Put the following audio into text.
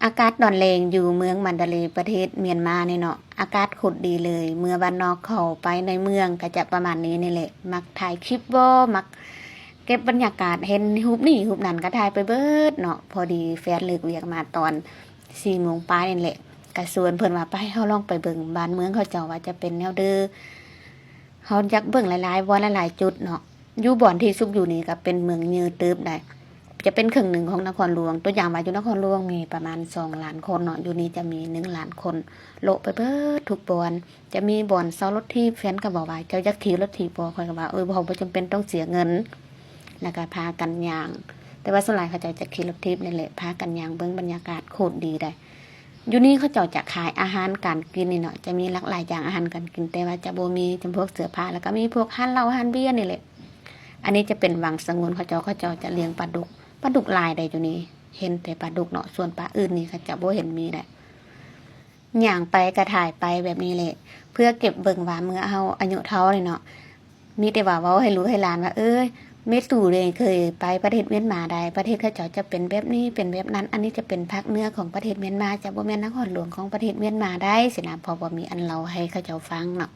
ອາກາດຕອນແລງຢູ່ເມືອງມັນດາເລ ປະເທດມຽນມານີ້ເນາະ ອາກາດໂຄດດີເລີຍ. ເມື່ອບ້ານນອກເຂົ້າໄປໃນເມືອງກໍຈະປະມານນີ້ນີ້ແຫຼະ, ມັກຖ່າຍຄລິບບໍ ມັກເກັບບັນຍາກາດ ເຫັນຮູບນີ້ຮູບນັ້ນກໍຖ່າຍໄປເບິດເນາະ. ພໍດີແຟນເລີກວຽກມາຕອນສີ່ໂມງປາຍນີ້ແຫຼະ ກໍຊວນເພິ່ນວ່າ ໄປ ເຮົາລອງໄປເບິ່ງບ້ານເມືອງເຂົາເຈົ້າວ່າຈະເປັນແນວໃດ. ເຮົາຢາກເບິ່ງຫຼາຍໆບ່ອນ ຫຼາຍໆຈຸດເນາະ. ຢູ່ບ່ອນທີ່ສຸກຢູ່ນີ້ກໍເປັນເມືອງໃຫຍ່ເຕີບໄດ໋ ຈະເປັນເຄິ່ງໜຶ່ງຂອງນະຄອນຫຼວງ. ຕົວຢ່າງວ່າຢູ່ນະຄອນຫຼວງມີປະມານສອງລ້ານຄົນເນາະ, ຢູ່ນີ້ຈະມີໜຶ່ງລ້ານຄົນ ໂລະໄປເບິດທຸກບ່ອນ. ຈະມີບ່ອນເຊົ່າລົດຖີບ, ແຟນກໍບອກວ່າ ເຈົ້າຢາກຂີ່ລົດຖີບບໍ່? ຂ້ອຍກໍວ່າ ເອີ ເຮົາບໍ່ຈຳເປັນຕ້ອງເສຍເງິນ ແລ້ວກໍພາກັນຍ່າງ. ແຕ່ວ່າສ່ວນຫຼາຍເຂົາເຈົ້າຈະຂີ່ລົດຖີບນີ້ແຫຼະ ພາກັນຍ່າງເບິ່ງບັນຍາກາດ ໂຄດດີໄດ໋. ຢູ່ນີ້ເຂົາເຈົ້າຈະຂາຍອາຫານການກິນນີ້ເນາະ, ຈະມີຫຼາກຫຼາຍຢ່າງອາຫານການກິນ, ແຕ່ວ່າຈະບໍ່ມີຈຳພວກເສື້ອຜ້າ ແລ້ວກໍມີພວກຮ້ານເຫຼົ້າຮ້ານເບຍນີ້ແຫຼະ. ອັນນີ້ຈະເປັນວັງສະຫງວນເຂົາເຈົ້າ, ເຂົາເຈົ້າຈະລ້ຽງປາດຸກ, ປາດຸກຫຼາຍໄດ໋ຢູ່ນີ້, ເຫັນແຕ່ປາດຸກເນາະ, ສ່ວນປາອື່ນນີ້ເຂົາເຈົ້າບໍ່ເຫັນມີໄດ໋. ຍ່າງໄປກໍຖ່າຍໄປແບບນີ້ແຫຼະ ເພື່ອເກັບເບິ່ງວ່າເມື່ອເຮົາອາຍຸເຖົ້ານີ້ເນາະ ມີແຕ່ວ່າເວົ້າໃຫ້ລູກໃຫ້ຫຼານວ່າ ເອີຍ ແມ່ຕູ້ເດເຄີຍໄປປະເທດມຽນມາໄດ໋, ປະເທດເຂົາເຈົ້າຈະເປັນແບບນີ້ເປັນແບບນັ້ນ, ອັນນີ້ຈະເປັນພາກເໜືອຂອງປະເທດມຽນມາ, ຈະບໍ່ແມ່ນນະຄອນຫຼວງຂອງປະເທດມຽນມາໄດ໋ ຊີ້ນະ, ເພາະວ່າມີອັນເລົ່າໃຫ້ເຂົາເຈົ້າຟັງເນາະ.